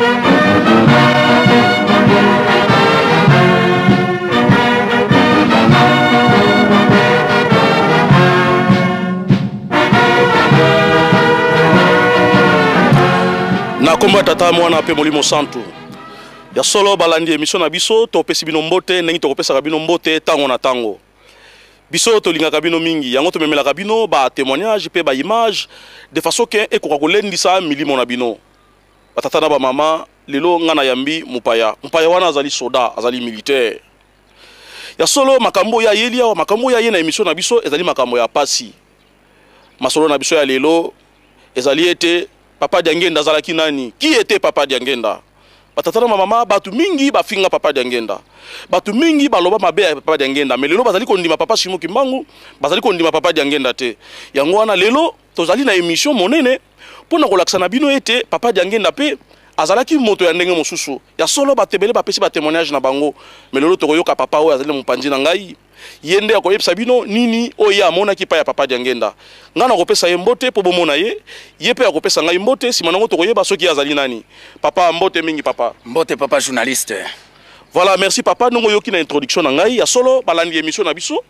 Na kombo ya Tata, Mwana mpe Molimo Santu. Ya solo, balandi emission na biso, topesi bino mbote ndenge tokopesaka bino mbote ntango na ntango. Biso tolingaka bino mingi, yango tomemelaka bino ba témoignage mpe ba image de façon ke ekoka kolendisa milimo na bino. Batata na bamama, lelo nga nayambi mopaya. Mopaya wana azali soda, azali militaire. Ya solo, makambo oyo ayeli awa, makambo oyo aye na emission na biso ezali makambo ya pasi. Masolo na biso ya lelo ezali ete Papa Diangenda azalaki nani? Qui était Papa Diangenda? Batata na mama, bato mingi bafinga Papa Diangenda, bato mingi baloba mabe ya Papa Diangenda, mais lelo bazali kondima Papa Simon Kimbangu, bazali kondima Papa Diangenda te. Yango wana lelo tozali na émission monene mpona kolakisa na bino ete Papa Diangenda mpe azalaki moto ya ndenge mosusu. Ya solo, bato ebele bapesi batémoignage na bango, mais lelo tokoyoka papa oyo azali na mopanzi na ngai. Ye nde akoyebisa bino nini oyo ye amonaki epai ya Papa Diangenda. Ngai nakopesa ye mbote mpo bomona ye, ye mpe akopesa ngai mbote. Nsima nango tokoyeba soki ye azali nani. Papa, mbote mingi papa. Mbote papa journaliste. Voilà, merci papa. Ndongo oyoki na introduction na ngai. Ya solo, balandi émission na biso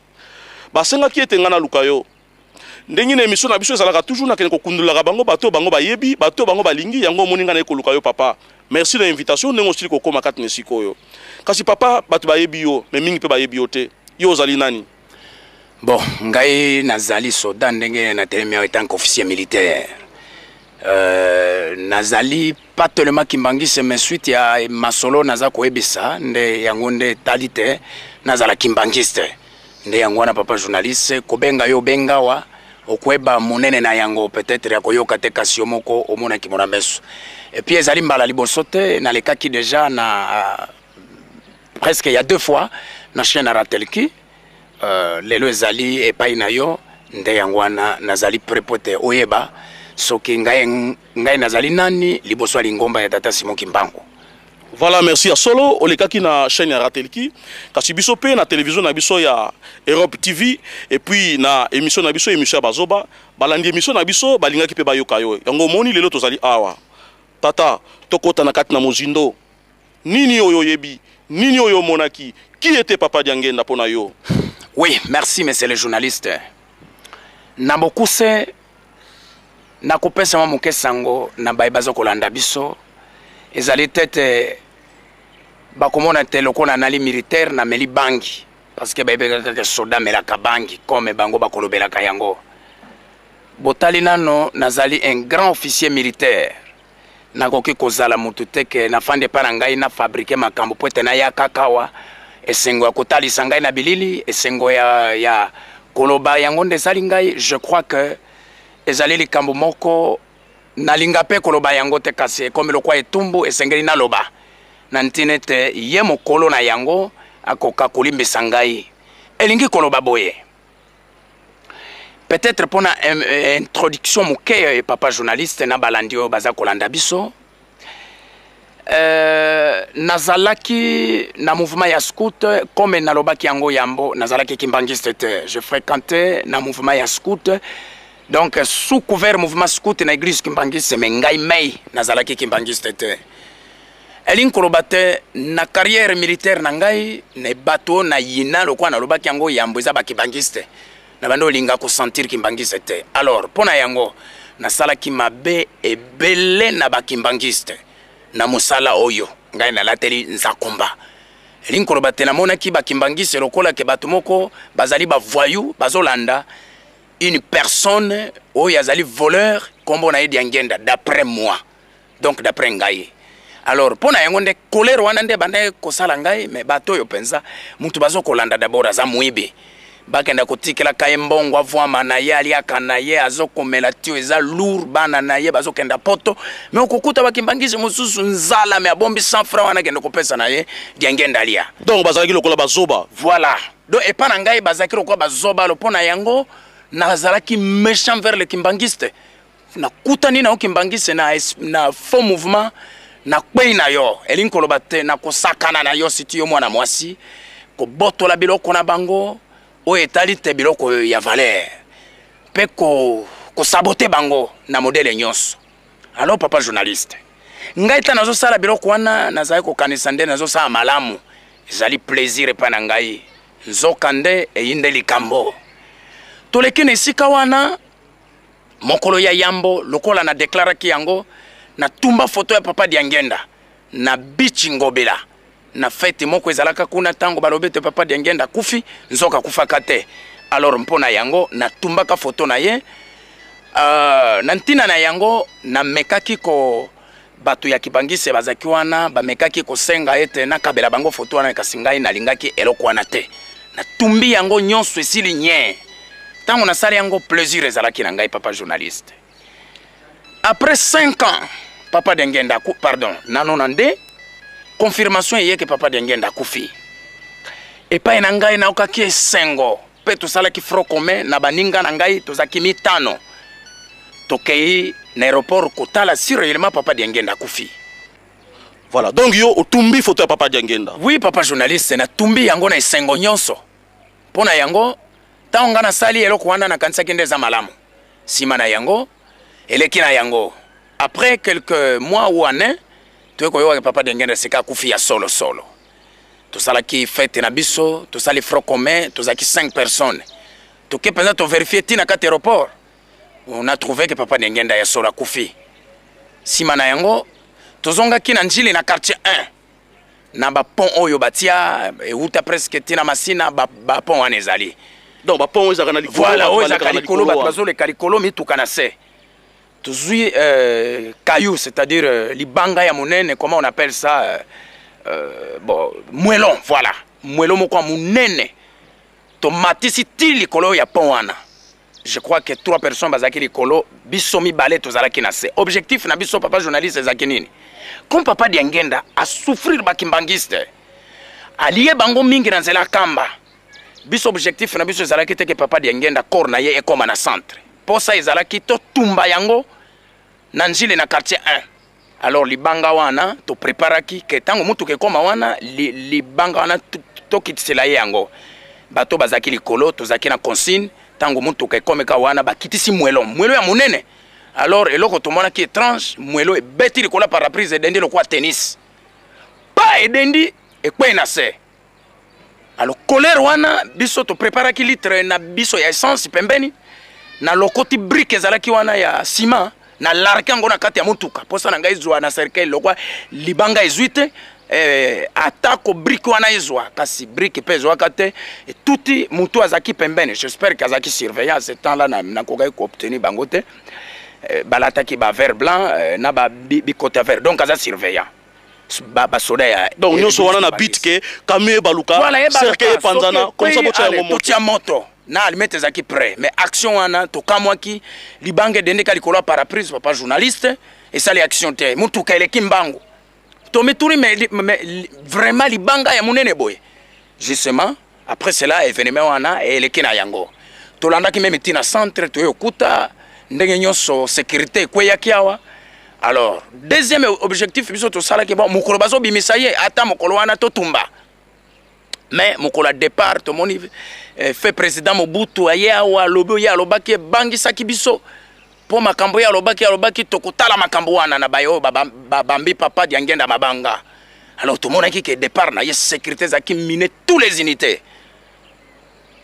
basengaki ete ngai naluka yo. Ndenge na émission na biso ezalaka toujours, nakende kokundolaka bango bato oyo bango bayebi, bato oyo bango balingi. Yango omoni ngai naye koluka yo papa. Merci na invitation ndenge osili kokóma kati na esika oyo. Kasi papa, bato bayebi yo, mais mingi mpe bayebi yo te. Yo ozali nani? Bon, ngai nazali soda ndenge natelemi awa etant qu'officier militaire. Nazali pas tellement kimbangiste, mais suite ya masolo naza koyebisa nde yango nde etali te nazala kimbangiste. Nde yango wana papa journaliste kobenga yo obengawa okoyeba monene na yango peut-être ya koyoka te, kasi yo moko omonaki mona meso. Et puis ezali mbala liboso te, nalekaki déjà na presque ya deux fois na chaîne ya Ratelki. Lelo ezali epai na yo nde yango wana nazali prêt po te oyeba soki ngai, ngai nazali nani liboso ya lingomba ya Tata Simon Kimbangu. Voilà, merci. Ya solo, olekaki na chaîne ya Ratelki, kasi biso pe na télévision na biso ya Europe TV, et puis na émission na biso, émission ya Bazoba, balandi émission na biso balingaki pe bayoka yo. Yango omoni lelo tozali awa. Tata, tokota na kati na mozindo. Nini oyo oyebi? Nini oyo omonaki? Qui était Papa Diangenda pona yo? Oui, merci monsieur le journaliste. Na bokuse nakopesa mwa moke sango na baye baza kolanda biso. Ezali tete bakomona te lokola nali militaire nameli bangi, parce que bayebeka kaka soda amelaka bangi, comme bango bakolobelaka yango. Botali nano, nazali un grand officier militaire. Nakoki kozala motu te ke nafandi epai na ngai na fabrike makambo po ete naya kaka awa. Esengo ya kotalisa ngai na bilili, esengo ya koloba yango nde esali ngai. Je crois que ezali likambo moko nalinga mpe koloba yango te, kasi ekomi lokwa etumbu, esengeli naloba na ntina ete ye mokolo na yango akoka kolimbisa ngai. Elingi koloba boye, peut-être mpona introduction moke, papa journaliste na balandi oyo baza kolanda biso. Nazalaki na mouvement ya scout, comme nalobaki yango yambo, nazalaki kimbangiste te. Je fréquentais na mouvement ya scout, donc sous couvert mouvement scout na église kimbangiste, mais ngai mei nazalaki kimbangiste te. Elingi koloba te na carrière militaire na ngai na bato na yina lokola nalobaki yango yambo eza bakimbangiste, na bando olinga kosentir kimbangiste te. Alors mpo na yango nasalaki mabe ebele na bakimbangiste na mosala oyo ngai nalateli nzakomba. Elingi koloba te namonaki bakimbangiste lokola ke bato moko bazali bavoyou, bazolanda une personne oyo azali voleur, kombo na ye Diangenda, d'après moi, donc d'après ngai. Alors mpo na yango nde colère wana nde bandaki kosala ngai. Mais bato oyo mpenza mutu bazokolanda d'abord aza moyibi, bakenda kotikelaka ye mbongo avwama na ye, aliaka na ye, azokomela tio eza lourd, bana na ye bazokenda poto, mais okokuta bakimbangisi mosusu nzala, mais abombi 100 francs wana akende kopesa na ye Diangenda alia. Donc bazalaki lokola bazoba. Voilà, donc epa na ngai bazalaki lokola bazoba. Lo mpo na yango nazalaki méchant vers le kimbangiste. Nakutani na yo kimbangiste na faux mouvement, nakwei na yo. Elingi koloba te nakosakana na yo, siti yo mwana mwasi, kobotola biloko na bango oyo etali te biloko ya valeur, mpe kosabote bango na modele nyonso. Alors papa journaliste, Ngai ta nazosala biloko wana, nazali kokanisa nde nazosala malamu, ezali plaisir epai na ngai, nzoka nde eyi nde likambo. Toleki na esika wana mokolo ya yambo, lokola na deklaraki yango, natumba foto ya Papa Diangenda na bichi Ngobela na fete moko ezalaka kuna. Ntango balobi ete Papa Diangenda akufi, nzoka akufaka te. Alors mpo na yango natumbaka foto na ye. Na ntina na yango namekaki ko bato ya Kibangise bazalaki wana, bamekaki kosenga ete nakabela bango foto wana, kasi ngai nalingaki eloko wana te. Natumbi yango nyonso, esili nye. Ntango nasali yango, plaisir ezalaki na ngai, papa journaliste. Après 5 ans, Papa Diangenda, pardon, nano na nde confirmation eyeke Papa Diangenda akufi epai na ngai, naokaki esengo mpe tosalaki front commun na baninga na ngai, tozalaki mitano, tokei na aéroport kotala si réellement Papa Diangenda akufi. Voilà, donc yo otumbi photo ya Papa Diangenda? Oui, papa journaliste, natumbi yango na esengo nyonso. Mpo na yango, ntango ngai nasali eloko wana, nakanisaki nde eza malamu. Nsima na yango eleki na yango, après quelques mois ou année, toyei koyoka Papa Diangenda sika akufi ya solo solo. Tosalaki fete na biso, tosali front commun, tozalaki 5 personnes, toke mpenza toverifie ntina kati aéroport, on a trouvé que Papa Diangenda ya solo akufi. Nsima na yango tozongaki na Njili, na quartier 1, na bapont oyo batia euta presque ntina Masina, bapont wana ezali. Donc bapont oyo ezalaka na likolo? Voilà, oyo ezalaka likolo, bato bazoleka likolo, mituka na se. Tozwi caillou, c'est-à-dire libanga ya monene, comment on appelle ça, bon, moellon, voilà, moellon moko ya monene, tomatisi ti likolo ya pont wana. Je crois que trois personnes bazalaki likolo, biso mibale tozalaki na se. Objectif na biso, papa journaliste, ezalaki nini? Comme Papa Diangenda asouffrir bakimbangiste, alie bango mingi na nzela kamba, biso objectif na biso ezalaki te ke Papa Diangenda corps na ye ekóma na centre. Posa ezalaki totumba yango na Njili, na quartier 1. Alors libanga wana topreparaki ke ntango motuka ekóma wana, libanga wana tokitisela ye yango. Bato bazalaki likolo, tozalaki na consigne, ntango motuka ekomeka wana, bakitisi moellon, moellon ya monene. Alors eloko tomonaki étrange, moellon ebeti likolo ya pare-brise, edendi lokola tennis, pa edendi, ekwei na se. Alors colère wana, biso topreparaki litre na biso ya essence pembeni, na lokoti brique ezalaki wana ya ciment, na larke yango na kati ya motuka. Mposa na ngai ezwa na cercueil lokwa libanga ezwi te, atako brique wana ezwa, kasi brique mpe ezwaka te, etuti motu azalaki pembeni. J'espère ke azalaki surveillant ce temps là, nakokaki koobtenir bango te. Balataki bavert blanc na bikota vert, donc aza surveillant, basoda ya Donc nyonso wana na but ke camion ebaluka, cercueil epanzana, comme ça botya yango moto. Totia moto na allumette ezalaki prêt. Mais action wana tokamwaki, libanga edendeka likolo ya pare-brise, papa journaliste, esali action te, motuka eleki mbangu. Tomituni, mais vraiment libanga ya monene boye? Justement, après cela, événement wana eleki na yango, tolandaki meme ntina centre, toye okuta ndenge nyonso sécurité ekweyaki awa. Alors deuxième objectif biso tosalaki, bon, mokolo bazobimisa ye, ata mokolo wana totumba. Mais mokolo ya départ, tomoni fait président Mobutu aye awa, alobi oye alobaki, ebangisaki biso mpo makambo ye alobaki, alobaki tokotala makambo wana na baye oyo babambi Papa Diangenda mabanga. Alors tomonaki ke départ na ye, sécurité ezalaki mine, tous les unités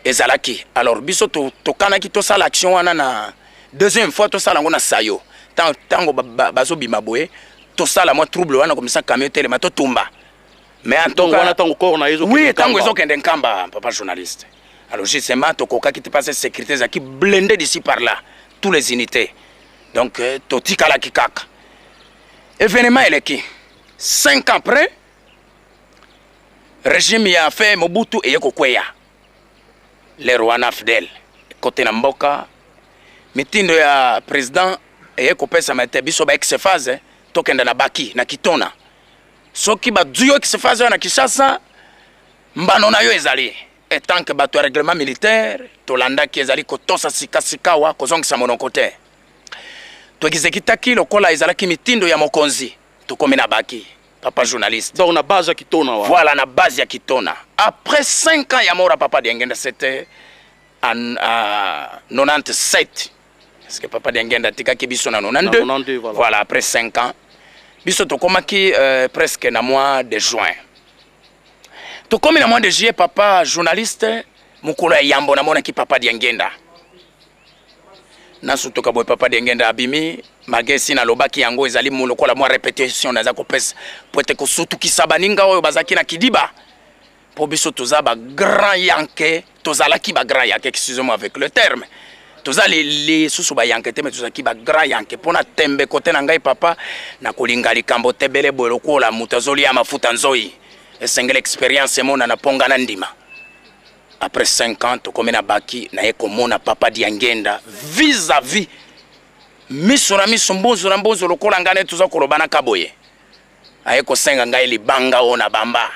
ezalaki. Alors biso tokanaki tosala action wana na deuxième fois, tosala yango na sayo, ntango bazobima boye, tosala mwa trouble wana, komisa camion telema, totumba. Mais en tout cas wana ntango corps na ye? Oui, ntango ezokende Nkamba, papa journaliste. Alors justement tokokaki te parce sécurité ezalaki blindé d'ici par là, tous les unités. Donc totikalaki kaka. Événement eleki, 5 ans après, régime ya fe Mobutu eye kokweya. Lero wana AFDL ekote na mboka, mitindo ya président eye kopesama ete biso ba ex-FAZ tokenda na baki na Kitona. Soki bazwi yo ex-FAZ oyo na Kinshasa, mbano na yo ezali etant que bato ya règlement militaire tolandaki, ezali kotosa sikasika wa kozongisa monoko te. Toexekitaki lokola ezalaki mitindo ya mokonzi. Tokomi na baki, papa journaliste. Donc na base ya Kitona wa? Voilà, na base ya Kitona. Après 5 ans ya mort ya Papa Diangenda, c'était en 97, parce que Papa Diangenda atikaki biso na 92. 92, voilà. Voilà, après 5 ans. Biso tokomaki presque na mois de juin. Tokomi na mois de juillet, papa journaliste, mokolo ya yambo namonaki papa Diangenda. Nasutuka boye, papa Diangenda abimi magesi. Nalobaki yango ezali lokola mwa répétition naza kopesa po ete kosutukisa baninga oyo bazalaki na kidiba, mpo biso toza bagrand yanke, tozalaki bagrand yanke, excusez-moi avec le terme, toza lisusu bayanke te, me tozalaki bagrand yanke. Mpo na tembe kote na ngai, papa, nakolinga likambo te bele boye lokola moto azolia mafuta nzoi. Esengeli expérience emonana mpo nga na ndima. Après 5 ans, tokomi na baki, naye komona papa Diangenda vis-à-vis, miso na miso, mbonzo na mbonzo, lokola ngai nde toza kolobanaka boye. Aye kosenga ngai libanga oyo na bamba.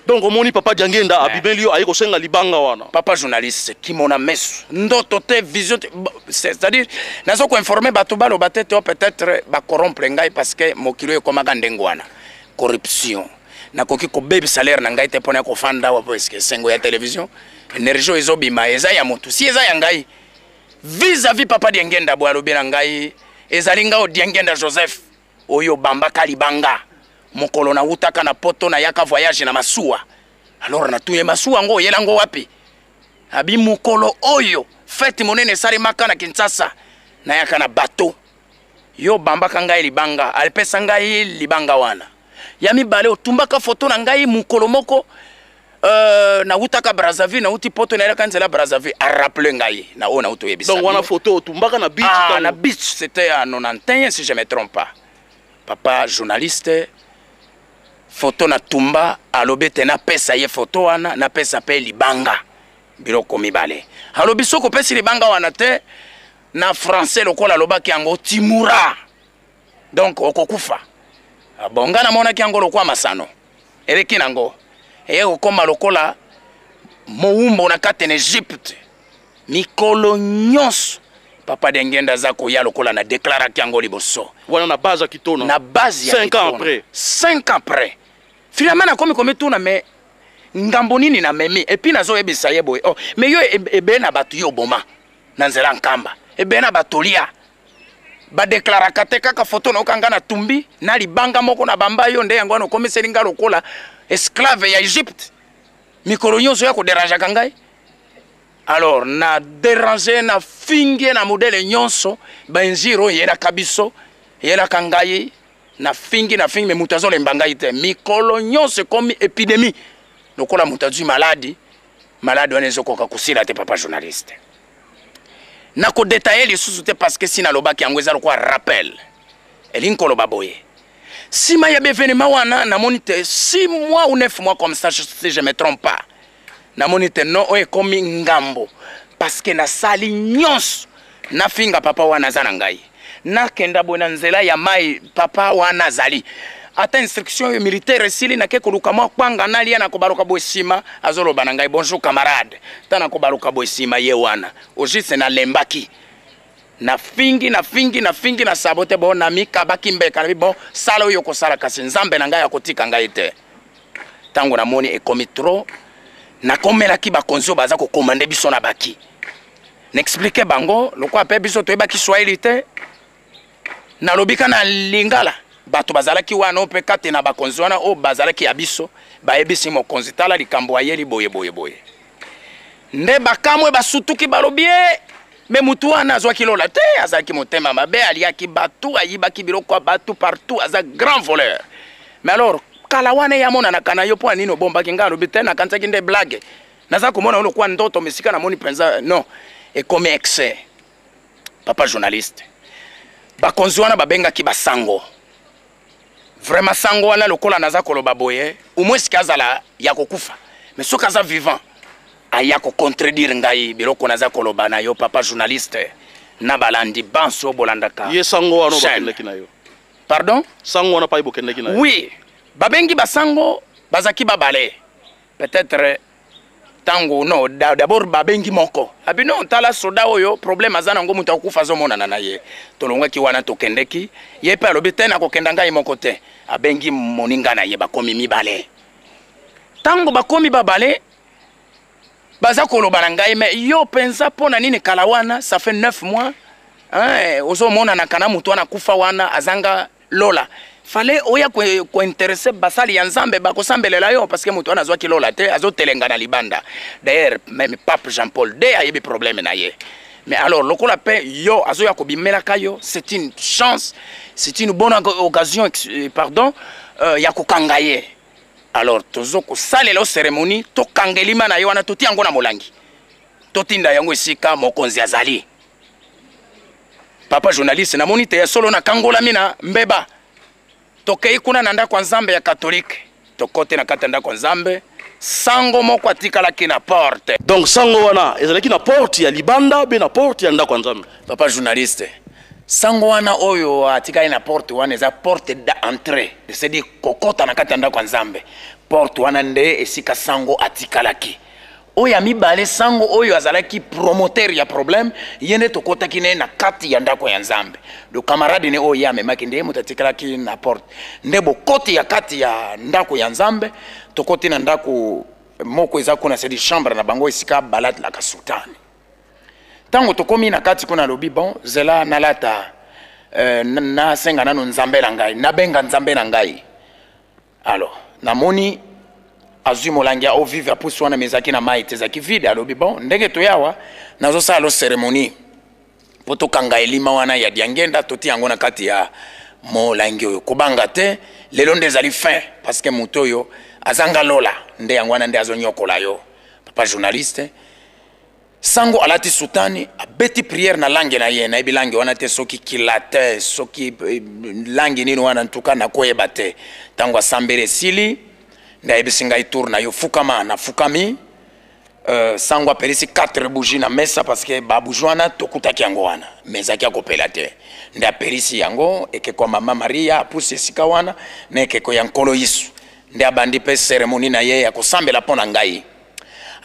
Donc omoni papa Diangenda abimeli yo, aye kosenga libanga wana. Papa journaliste, kimona meso, ndoto te, vision te. C'est-à-dire naza koinforme bato, baloba te to peut-être bacorrompre ngai, parce que mokili oyo ekomaka ndenge wana, corruption. Nakoki kobebisa salaire na ngai te mpona ya kofanda awa, po eske esengo ya télévision, énergie oyo ezobima eza ya motu, si eza ya ngai. Vis-à-vis papa Diangenda boye, alobi na ngai: "Ezali ngai o Diangenda Joseph oyo bambaka libanga mokolo nawutaka na Poto, nayaka voyage na masuwa." Alors natuye: "Masuwa yango oyelango wapi?" Abi: "Mokolo oyo fête monene esalemaka na Kinshasa, nayaka na bateau, yo bambaka ngai libanga." Alipesa ngai libanga wana. Ya mibale, otumbaka foto na ngai mokolo moko nawutaka Brazzaville, nauti Poto, nayelaka nzela Brazzaville. Arappeler ngai na oyo nauti oyebisa. Donc wana photo otumbaka na beach? Ah, na beach, c'était en 91 si je me trompe pas, papa journaliste. Foto na tumba, alobi ete napesa ye foto wana, napesa mpe libanga, biloko mibale. Alobi soki opesi libanga wana te, na français lokola alobaki yango, "Timura", donc okokufa. Bon, nga namonaki yango lokola masano, eleki nango, eye kokóma lokola mowumbo na kati na Egypte. Mikolo nyonso papa Dengenda aza koya, lokola na deklaraki yango liboso. Wana na base ya Kitona? Na base ya 5 ans après. 5 ans après, finalement nakomi komituna: me ngambo nini namemi? Et puis nazoyebisa ye boye: "Oh, me yo ebele na bato yo oboma na nzela Nkamba, ebele na bato lia, badeklaraka te, kaka foto nayoka nga na tumbi na libanga moko na bamba yo, nde yango wana okomiseli nga lokola esclave ya Egypte, mikolo nyonso ya koderangeaka ngai." Alors na dérange, na fingi na modèle nyonso, bainjure oyo eyelaka biso, eyelaka ngai, na fingi, na fingi, me moto azolemba ngai te. Mikolo nyonso ekomi épidémie, lokola moto azwi maladi, maladi wana ezokoka kosila te. Papa journaliste, nakodétailler lisusu te, parce que si nalobaki yango eza lokola rappel. Elingi koloba boye: nsima ya baévénement wana, namoni te 6 mois ou 9 mois comme ça, si je me trompe pas, namoni te non, oyo ekomi ngambo, parce que nasali nyonso, nafinga papa wana aza na ngai, nakenda boye na nzela ya mai, papa wana azali, ata instruction oyo militaire esili, nake koluka mwa kwanga nalia, na kobaluka boye nsima, azoloba na ngai: "Bonjour camarade." Ta na kobaluka boye nsima, ye wana. Au juste nalembaki, nafingi, nafingi, nafingi, na sabote bo, namikabaki mbeka nabi: "Bon, sala oyo kosala, kasi Nzambe na ngai akotika ngai te." Ntango namoni ekomi trop, nakomelaki bakonzi oyo baza kocommander biso na baki, naexpliquer bango lokola mpe biso toyebaki swahili te, nalobi ka na lingala. Bato bazalaki wana oyo mpe kati na bakonzi wana oyo bazalaki ya biso, bayebisi mokonzi: "Tala likambo ayeli boye boye boye." Nde bakamwe, basutuki, balobi: "E, me mutu wana azwaki lola te, azalaki motema mabe, aliaki bato, ayibaki biloko ya bato partout, aza grand voleur. Mais alors kala wana ye amonanaka na yo, mpo ya nini obombaki ngai?" Alobi: "Te, nakanisaki nde blague, naza komona yo lokola ndoto, mesika namoni mpenza non, ekomi excès." Papa journaliste, bakonzi wana babengaki basango. Vraiment, sango wana, lokola naza koloba boye, umweski azala ya kokufa, mais soki aza vivant, aya kocontredire ngai biloko naza koloba na yo, papa journaliste, na balandi banso oyo bolandaka. Ye sango wana oyo Chaîne. Bakendaki na yo? Pardon? Sango wana pai bokendaki na yo? Oui, babengi basango, bazalaki babale. Peut-être ntango non, d'abord babengi moko, abi: "Non, tala soda oyo, problème aza nango, moto akufa azomonana na ye." Tolongwaki wana, tokendeki, ye mpe alobi: "Te, nakokenda ngai moko te." Abengi moninga na ye, bakomi mibale. Ntango bakomi babale, baza koloba na ngai: "Me yo mpenza, mpo na nini kala wana, ça fait 9 mois, hein, ozomonanaka na moto wana akufa wana, azanga lola?" Fallait oya kointeresse basali ya Nzambe bakosambelela yo, parce que moto wana azwaki lola te, azotelenga na libanda. D'ailleurs même pape Jean Paul II ayebi problème na ye. Mais alors lokola mpe yo azoya kobimelaka yo, c'est une chance, c'est une bonne occasion, pardon, ya kokanga ye. Alors tozo kosalela yo cérémonie, tokanga elima na ye wana, totia yango na molangi, totinda yango esika mokonzi azali. Papa journaliste, namoni te ya solo nakangolami na mbeba. Tokei kuna na ndako ya Nzambe ya katolike, tokote na kati ya ndako ya Nzambe, sango moko atikalaki na porte. Donc sango wana ezalaki na porte ya libanda be na porte ya ndako ya Nzambe? Papa journaliste, sango wana oyo atikali na porte wana eza porte d'entrée, c'est-à-dire kokota na kati ya ndako ya Nzambe. Porte wana nde esika sango atikalaki. Oyo ya mibale, sango oyo azalaki promoteur ya problème, ye nde tokotaki ne na kati ya ndako ya Nzambe. Do camarade ne oyo ye amemaki nde ye moto atikalaki na porte. Nde bokoti ya kati ya ndako ya Nzambe, tokoti na ndako moko eza kuna, c'est-à-dire chambre na bango esika balatelaka soutane. Ntango tokomi na kati kuna, alobi bon, zela nalata, nasenga nano Nzambe na ngai, nabenga Nzambe na ngai. Alors namoni azwi molangi ya eau vive, apusi wana, me ezalaki na mai te, ezalaki vide. Alobi bon, ndenge toyawa, nazosala lo cérémonie mpo tokanga elima wana ya Diangenda, totia yango na kati ya molangi oyo. Kobanga te, lelo nde ezali fin, parce que moto oyo azanga lola, nde yango wana nde azonyokola yo. Papa journaliste, sango alati soutane, abeti prière na langue na ye. Nayebi langue wana te, soki kilatin, soki langue nini wana, ntuka nakoyeba te. Ntango asambeli esili, nde ayebisi ngai: tour na yo, fukama. Nafukami. Sango apelisi 4 bougie na mesa, parce que babougie wana tokutaki yango wana, mais ezalaki akopela te. Nde apelisi yango, ekeko ya Mama Maria apusi esika wana na ekeko ya Nkolo Yesu. Nde abandi mpe cérémonie na ye ya kosambela mpo na ngai.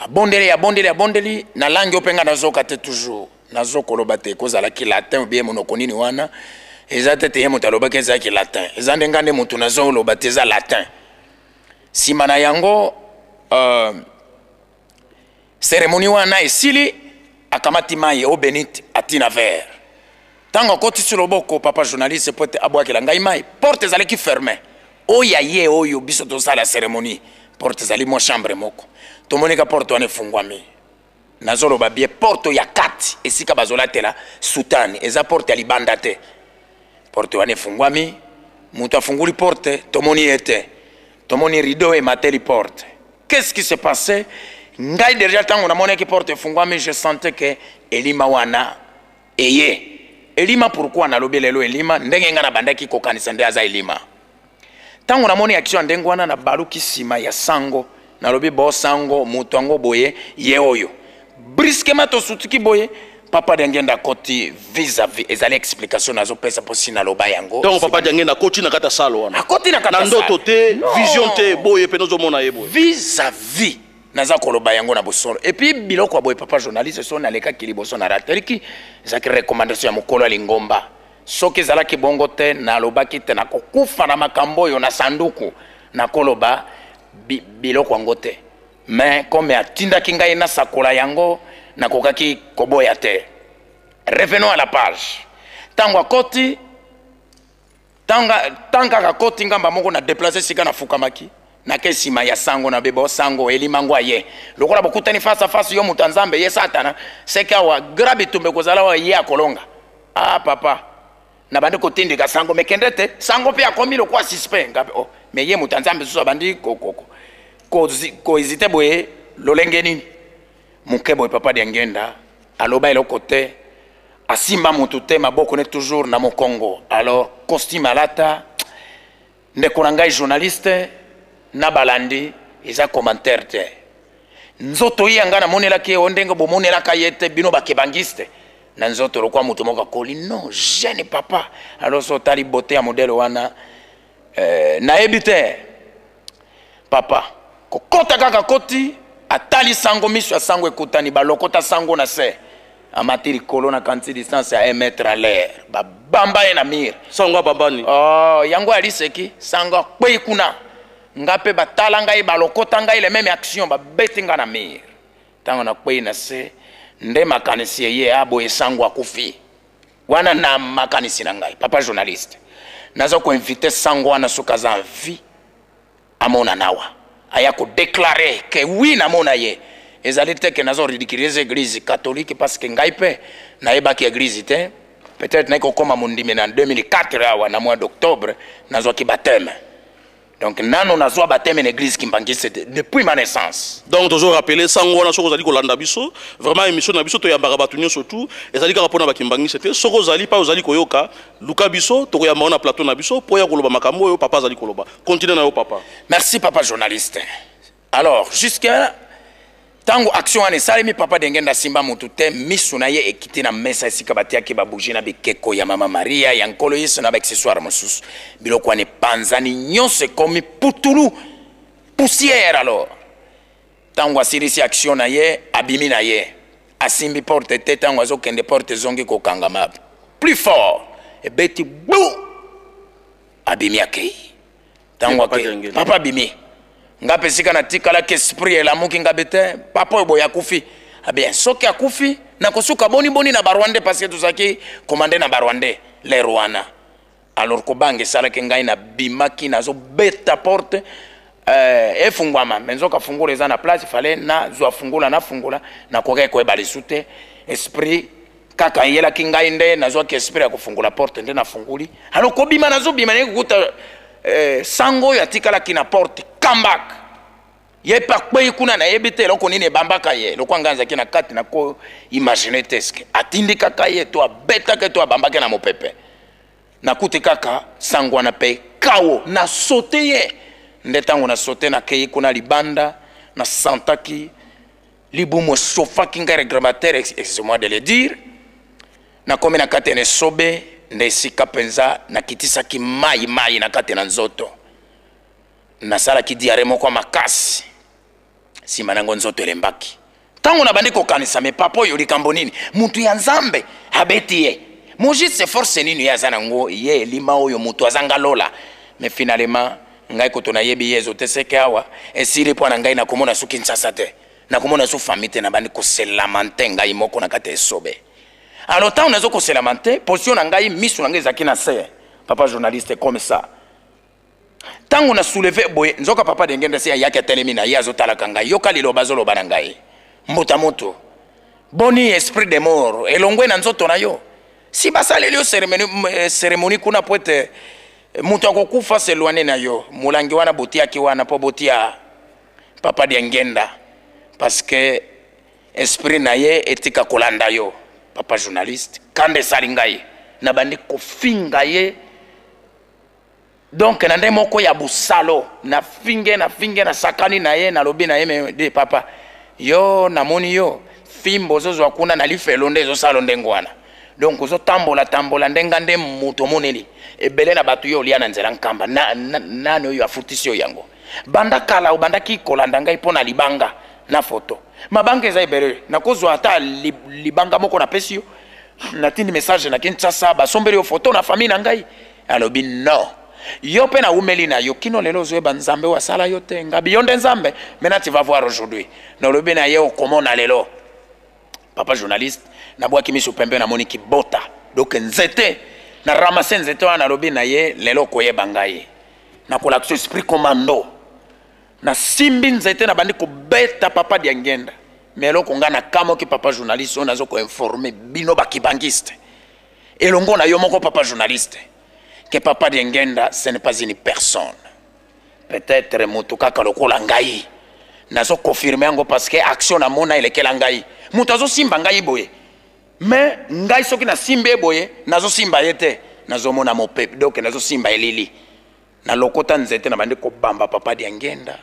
Abondeli, abondeli, abondeli na langue oyo mpe ngai nazoka te, toujours nazokoloba te, ekozalaki latin obie monoko nini wana. Eza te te ye moto alobaki ezalaki latin, eza nde ngai nde moto nazoloba te eza latin. Nsima na yango, cérémonie wana esili, akamati mai eau bénite, atina verre. Ntango akotisi loboko, papa journaliste, po ete abwakela ngai mai, porte ezalaki fermé. Oyo ya ye oyo biso tosala cérémonie, porte ezali mwa chambre moko. Tomonika porte wana efungwami. Nazoloba bien, porte ya kati esika bazolatela soutane, eza porte ya libanda te. Porte wana efungwami, moto afunguli porte, tomoni ye te, tomoni rideau emateli porte. Qu'est-ce qui s'est passé? Ngai déjà ntango namonaki porte efungwami, je sentais que elima wana eye. Elima, pourquoi nalobi lelo elima? Ndenge ngai nabandaki kokanisa nde aza elima. Ntango namoni action ya ndenge wana, nabaluki nsima ya sango, nalobi bo sango, moto yango boye ye oyo. Brusquement tosutuki boye, papa Diangenda akoti vis-à-vis. Ezali explication nazopesa mpo si naloba yango. Donc papa Diangenda akoti na kati ya sale wana? Akoti na kati na ya ndoto sale. Te? Non. Vision te, boye mpe nozomona ye boye? Vis-à-vis, naza koloba yango na bosolo. Et puis biloko ya boye, papa journaliste, so nalekaki liboso na rateliki, ezalaki recommandation ya mokolo ya lingomba. Soki ezalaki bongo te, nalobaki te nakokufa na makambo oyo na sanduku, nakoloba biloko yango te. Mais comme atindaki ngai nasakola yango, nakokaki koboya te. Revenons à la page. Ntango akoti, ntango kaka akoti, ngamba moko na déplace sika nafukamaki, nake nsima ya sango na bebo. Sango, elimango aye, lokola bokutani face à face, yo moto ya Nzambe, ye Satana, seke awa gra bitumba ekozala awa, ye akolonga. Ah papa, nabandi kotindika sango, me kende te. Sango mpe akomi lokwa suspect ngape. Oh, me ye moto ya Nzambe susu abandi kohésiter boye, lolenge nini moke boye. Papa Diangenda aloba eloko te, asimba motu te, maboko ne toujours na mokongo. Alors costume alata, ndeko na ngai journaliste na balandi, eza commentaire te. Nzoto ye ya ngai namonelaki ye o ndenge bomonelaka ye te, bino bakebangiste, na nzoto lokwa moto moko akoli, non, jeune papa. Alors so otali beauté ya modèle wana, nayebi te. Papa kokɔta kaka, koti, atali sango, miso ya sango ekutani, balokota sango na se, amati likolo na kanti distance ya 1 mètre à l'air, babamba ye na mur. Sango abambani? Oh, yango ya liseki, sango akwei kuna. Nga mpe batala ngai, balokota ngai, le même action, babeti nga na mur. Ntango nakwei na se, nde makanisi eye aboye, sango akufi wana na makanisi na ngai. Papa journaliste, Naza koinvite sango wana, soki aza en vie, amona nawa, aya kodéclarer que oui, namona ye. Ezali te que nazo ridiculiser Église catholique, parce que ngai mpe nayebaki église te. Peut-être nayi kokóma mondimi na 2004 awa, na mois d'octobre nazwaki baptême. Donc nano nazwa baptême na Église kimbanguiste te depuis ma naissance. Donc tozo rappeler sango wana, soki ozali kolanda biso, vraiment émission na biso, toyambaka bato nyonso tu. Ezali kaka mpona bakimbangisi te. Soki ozali mpa, ozali koyoka, luka biso, tokoyamba yo na plateau na biso mpo ya koloba makambo oyo papa azali koloba. Continue na yo, papa. Merci, papa journaliste. Alors, jusque ntango action wana esalemi, papa Dengenda asimba motu te. Miso na ye ekiti na mesa esika batiaki babougie na bikeko ya Mama Maria, ya Nkolo Yesu na baaccessoire mosusu. Biloko wana epanzani nyonso, ekomi putulu, poussière. Alors, ntango asilisi action na ye, abimi na ye, asimbi porte te. Ntango azokende, porte ezongi kokangama plus fort, ebeti bu, abimi, akei. Ntango papa abimi, nga mpe esika natikalaki, esprit elamuki nga be te. Papa oyo boye akufi abien, soki akufi nakosuka boniboni na Barwandais? Parce que tozalaki commandé na Barwandais l'heure wana. Alors kobanga esalaki ngai, nabimaki, nazobeta porte efungwama, mais nzoka fungula eza na place. Fallait nazwa fungula, nafungola, nakokaki koyeba lisu te. Esprit kaka eyelaki ngai nde nazwaki esprit ya kofungola porte, nde nafunguli. Alors kobima, nazobima, naye kokuta sango oyo atikalaki na porte kambak, ye mpe akwei kuna. Nayebi te eloko nini ebambaka ye. Lokwa ngai azalaki na kati, nako imagine te eske atindikaka ye to abetaka to abambaki na mopepe. Nakuti kaka sango wana mpe kawo, nasote ye. Nde ntango nasote, nakei kuna libanda, nasantaki libumu esofaki ngai, regrettateur, excusez-moi de le dire. Nakomi na kati na esobe, nde esika mpenza nakitisaki mai mai na kati na nzoto. Nasalaki diarrhée moko ya makasi. Nsima nango nzoto elembaki. Ntango nabandi kokanisa, mais papa oyo likambo nini? Mutu ya Nzambe abeti ye mojise, force nini ye aza nango? Ye elima oyo moto azanga lola. Mais finalement ngai koto nayebi ye ezoteseke awa, esili mpo na ngai. Nakomona soki nsasa te, nakomona so famille te. Nabandi koselama te ngai moko na kati ya esobe. Alors ntango nazo koselama te, position na ngai, miso na ngai ezalaki na se, papa journaliste, comme ça. Ntango na soulever boye, nzoka papa Dengenda se ayaki, atelemi na ye, azotalaka ngai. Yoka liloba azoloba na ngai: "Mbuta moto, boni esprit de mort elongwe na nzoto na yo? Si basaleli yo cérémonie kuna po ete moto akokufa s'éloigne na yo. Molangi wana botiaki wana mpo botia papa Diangenda, parce que esprit na ye etika kolanda yo." Papa journaliste, kanda esali ngai, nabandi kofinga ye. Donc na nde moko ya bosalo, nafinge, nafinge, nasakani na ye, nalobi na ye: "Mais de papa, yo namoni yo fimbo ozozwa kuna na lifelo nde ezosala ndenge wana. Donc ozotambola tambola ndenga nde moto omoneli ebele na bato. Yo olia na nzela Nkamba nani oyo afutisi yo yango? Banda kala obandaki kolanda ngai mpo na libanga na foto. Mabanga eza ebele, nakozwa ata libanga moko, napesi yo. Natindi message na Kinshasa, basombeli yo foto na famille na ngai." Alobi: "Non, yo mpe nawumeli na yo kino lelo, ozoyeba Nzambe oyo asala yo te. Ngabi yo nde Nzambe. Maintenant tu vas voir aujourd'hui." Nalobi na ye: "Okomona lelo." Papa journaliste, nabwaki miso pembe, namoni kibota, donc nzete. Na ramase nzete wana, nalobi na ye: "Lelo okoyeba ngai, nakolakisa esprit commando." Nasimbi nzete, nabandi kobeta papa Diangenda. Mais eloko ngai nakamoki, papa journaliste, oyo nazo koinformer bino bakibangiste elongo na yo moko, papa journaliste, que papa Diangenda, ce n'est pas une personne, peut-être moto kaka lokola ngai. Nazoconfirmer yango parce que action namona elekela ngai. Moto azosimba ngai boye, mais ngai soki nasimbi ye boye, nazosimba ye te, nazomona mopepe, donc nazosimba elili. Nalokota nzete, nabandi kobamba papa Diangenda.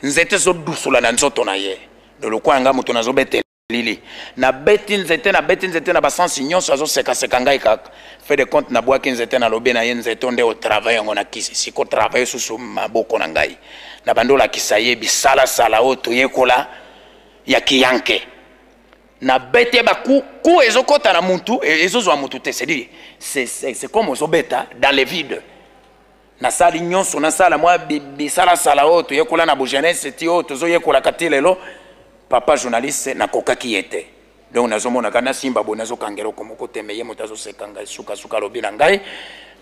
Nzete ezodusula na nzoto na ye. Lokola nga moto nazobeta elili, nabeti nzete, nabeti nzete na basansi nyonso, azosekaseka ngai kaka. Fin de compte, nabwaki nzete, nalobi na ye: "Nzete nde otravaille yango na kisi, siko travaille susu maboko na ngai." Nabandi olakisa ye bisalasala oyo toyekola ya kiyanke. Nabeti ye baku ku, ezokɔta na mutu, ezozwa mutu te. C'est-à-dire c'est comme ozobeta dans le vide. Nasali nyonso, nasala mwa bisalasala oyo toyekola na bojeunesse ti oyo tozoyekolaka ti lelo. Papa journaliste, nakokaki ye te. Donc nazomonaka nasimba boye, nazokanga eloko moko te, mais ye moto azoseka ngai. Sukasuka alobi na ngai: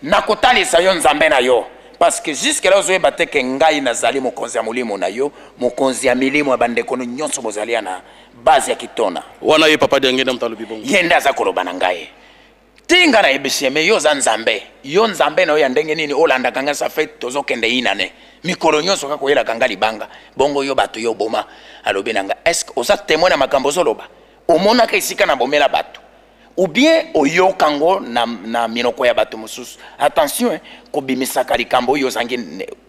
Nakotalisa yo Nzambe na yo, parce que jusque là ozoyeba te ke ngai nazali mokonzi ya molimo na yo, mokonzi ya milimo ya bandeko no nyonso bozali ya na base ya Kitona. Wana ye Papa Diangenda moto alobi bongo. Ye nde aza koloba na ngai. Ti ngai nayebisi ye, mais yo oza Nzambe, yo Nzambe na yo ya ndenge nini olandaka ngai? Ça fait tozokende inane mikolo nyonso kaka oyelaka ngai libanga, bongo yo bato yo oboma. Alobi na ngai, est-ce que oza témoin na makambo ozoloba? Omonaka esika na bomela bato ou bien oyoka ngo na minoko ya bato mosusu? Attention, hein, kobimisaka likambo oyo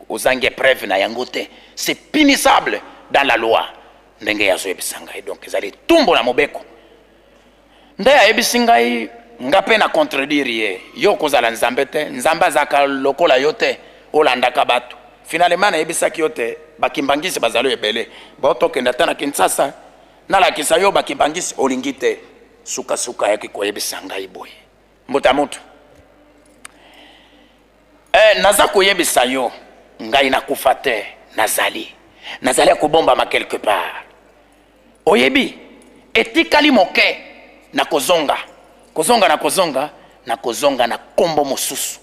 ozangi preuve na yango te, c'est punissable dans la loi. Ndenge ye azoyebisa ngai, donc ezali tumbo na mobeko. Nde ayebisi ngai, nga mpe na contredire ye, yo okozala Nzambe te, Nzambe azalaka lokola yo te, olandaka bato. Finalement nayebisaki yo te, bakimbangisi bazali ebele, botokende ata na Kinshasa nalakisa yo bakimbangisi, olingi te. Sukasuka ayaki koyebisa ngai boye, mbuta mutu, naza koyebisa yo, ngai nakufa te, nazali ya kobombama quelque part. Oyebi, etikali moke nakozonga, kozonga, nakozonga, nakozonga na kombo mosusu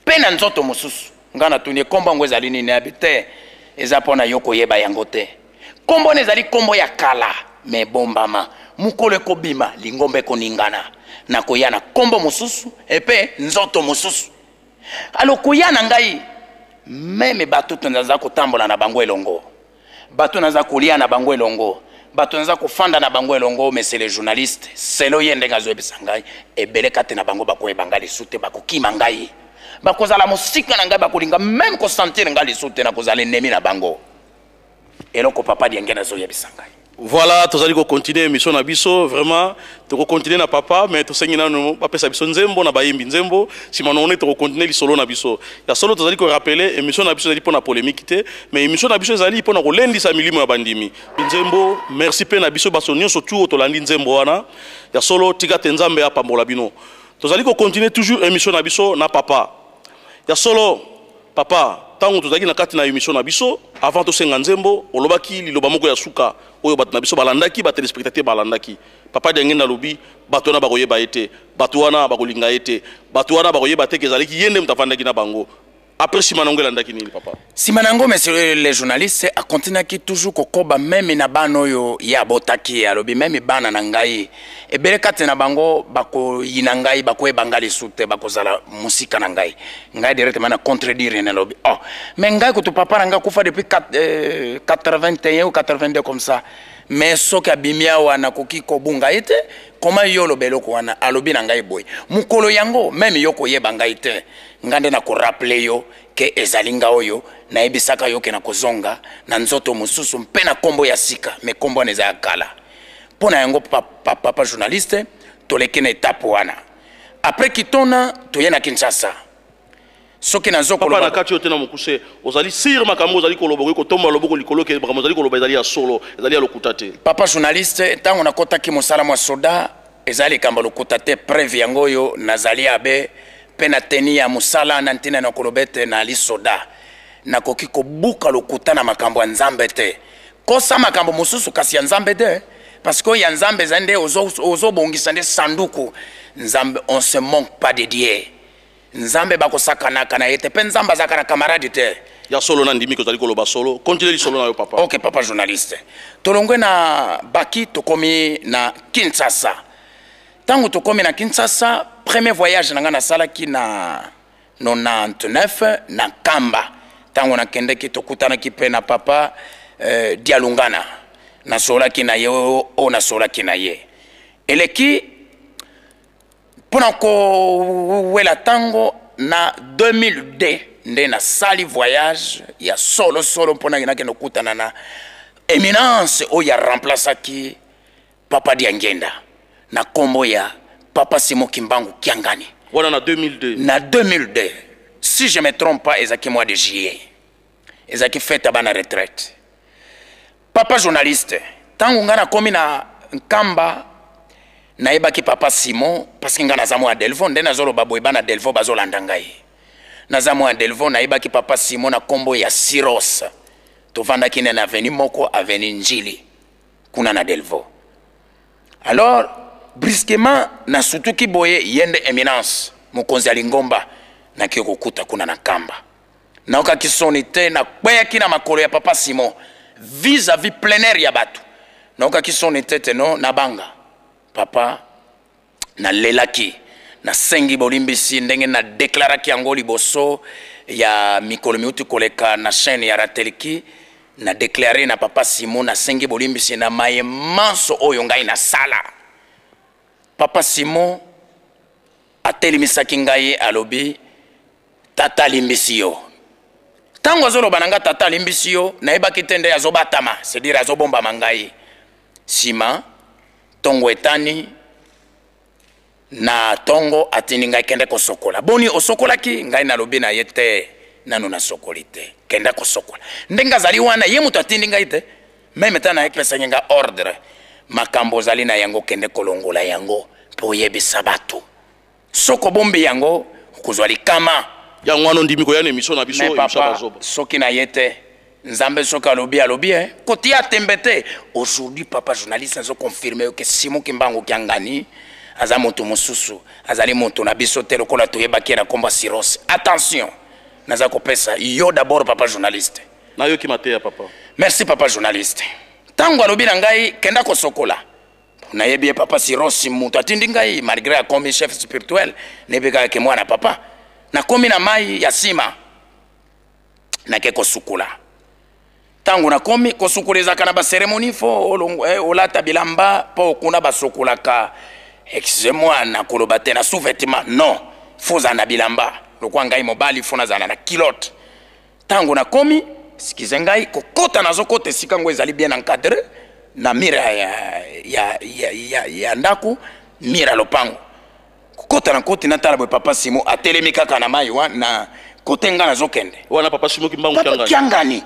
mpe na nzoto mosusu. Ngai natuni ye, kombo yango ezali nini? Abi te, eza mpo na yo koyeba yango te. Kombo wana ezali kombo ya kala, me ebombama. Mokolo ekobima, lingomba ekoningana, nakoya na kombo mosusu epe nzoto mosusu. Alo koya na ngai, meme bato to naza kotambola na bango elongo, bato naza kolia na bango elongo, bato naza kofanda na bango elongo, mais c'est les journalistes, selo ye ndenge azoyebisa ngai, ebele kati na bango bakoyeba ngai lisusu te, bakokima ngai, bakozala mosika na ngai, bakolinga même kosentir ngai lisusu te, nakozala ennemi na bango. Eloko Papa Diangenda azoyebisa ngai. Voilà, tozali kocontinue émission na biso, vraiment tokocontinue na papa, mais tosengi nanu bapesa biso nzembo na bayembi nzembo, nsima nongo nde tokocontinue lisolo na biso ya solo. Tozali korappeler, émission na biso ezali mpona polémique te, mais émission na biso ezali mpona kolendisa milimo ya bandimi. Nzembo, merci mpe na biso baso nyonso tu oyo tolandi nzembo wana ya solo. Tika te Nzambe apambola bino. Tozali kocontinue toujours émission na biso na papa ya solo. Papa, ntango tozalaki na kati na émission na biso, avant tosenga nzembo, olobaki liloba moko ya suka oyo bato na biso balandaki, batéléspectateur balandaki. Papa Diangenda alobi bato wana bakoyeba ye te, bato wana bakolinga ye te, bato wana bakoyeba te ke ezalaki ye nde moto avandaki na bango. Après, nsima nango elandaki nini, papa? Nsima na yango, monsieur le journaliste, akontinuaki toujours kokoba meme na bana oyo ye abotaki. Alobi meme bana na ngai, ebele kati na bango bakoyina ngai, bakoyeba ngai lisusu te, bakozala mosika na ngai. Ngai directement na contredire, nalobi, oh, mais ngai kutu papa na ngai akufa depuis 81 ou 82 comme ça, mais soki abimi awa nakoki kobunga ye te. Koma yo oloba eloko wana? Alobi na ngai boye, mokolo yango meme yo koyeba ngai te, ngai nde nakorappeler yo ke ezali nga oyo nayebisaka yo ke nakozonga na nzoto mosusu mpe na nkombo ya sika, me nkombo wana eza ya kala. Mpo na yango, papa journaliste, toleki na etape wana. Après Kitona, toye na Kinshasa. Soki nazo papa, na kati oyo te, na mokuse, ozali sûr makambo ozali koloba? Okoki kotombola loboko likolo ke makambo ozali koloba ezali ya solo, ezali ya lokuta te? Papa journaliste, ntango nakɔtaki mosala mwa soda, ezali likambo lokuta te. Preuve yango oyo, nazali abe mpe na teni ya mosala na ntina na koloba ete nali soda. Nakoki kobuka lokuta na makambo ya Nzambe te. Kosa makambo mosusu, kasi ya Nzambe te, parce que oyo ya Nzambe ezali nde ozobongisa nde sanduku. Nzambe, on se manque pas de Dieu. Nzambe bakosakanaka na ye te, mpe Nzambe azalaka na camarade te. Ya solo, na ndimi kozali koloba solo. Continue lisolo na yo, papa. Ok, papa journaliste, tolongwe na Baki, tokomi na Kinshasa. Ntango tokomi na Kinshasa, premier voyage na ngai nasalaki na 99 na Nkamba. Ntango nakendeki, tokutanaki mpe na papa Dialungana, nasololaki na ye oyo nasololaki na ye eleki mpona kowela. Ntango na 2002 nde nasali voyage ya solosolo mpona nakende kokutana na éminence oyo aremplaçaki papa Diangenda na nkombo ya papa Simon Kimbangu Kiangani. Wana na 2002? Na 2002, si je me trompe pas, ezalaki mois de juillet, ezalaki fête ya bana retraite. Papa journaliste, ntango ngai nakomi na Nkamba, nayebaki papa Simon parce que ngai naza mwa Delvaux. Nde nazoloba boye, bana Delvaux bazolanda ngai, naza mwa Delvaux. Nayebaki papa Simon na nkombo ya Siros. Tovandaki nde na avenue moko, avenue Njili, kuna na Delvaux. Alors brusquement nasutuki boye, ye nde éminence mokonzi ya lingomba. Nake kokuta kuna na Nkamba. Naokaki soni te, nakweyaki na makolo ya papa Simon vis-à-vis plein air ya bato. Naokaki soni te te no nabanga papa. Nalelaki, nasengi bolimbisi ndenge na deklaraki yango liboso ya mikolo miuti koleka na chaîne ya Ratelki. Na deklare na papa Simon, nasengi bolimbisi na maye manso oyo ngai nasala. Papa Simon atelemisaki ngai, alobi tata alimbisi yo. Ntango azoloba na ngai tata alimbisi yo, nayebaki te nde azobatama, c'est-à-dire azobombama ngai. Sima tongo etani na tongo atindi ngai kende kosokola. Boni osokolaki? Ngai nalobi na ye te, nanu nasokoli te, kende kosokola. Ndenge azali wana, ye moto atindi ngai te, meme ta na epesaki ngai ordre, makambo ozali na yango kende kolongola yango mpo oyebisa bato. Soki obombi yango okozwa likama. Yango wana ondimi koya na émission na biso, émission ya bazoba. Soki na ye te, Nzambe soki alobi alobi, eh? Kotia tembe te. Aujourd'hui papa journaliste azo confirmer que Simon Kimbangu Kiangani aza moto mosusu, azali moto na biso te lokola toyebaki ye na kombo ya Siros. Attention, naza kopesa yo d'abord papa journaliste. Nayoki mateya papa. Merci papa journaliste. Tango alobi na ngai kenda kosokola, nayebi ye papa Siros moto atindi ngai, malgré akomi chef spirituel, nayebi kaka ke mwana papa. Nakomi na mai ya sima, nake kosukola. Tango nakomi kosukola, ezalaka na baceremonie, fo olata bilamba mpo kuna basukolaka, excusez-moi nakoloba te, na sous-vêtement non, fo ozala na bilamba. Lokwa ngai mobali, fo nazala na culotte. Tango nakomi, excuse ngai, kokota nazokota esika ngo ezali bien encadré na mire ya ndako, mire ya lopango. Kokota na koti, natala boye, papa Simo atelemi kaka na mai wa na kote nga nazokende. Wana papa Simo Kimbangu Kiangani. Kiangani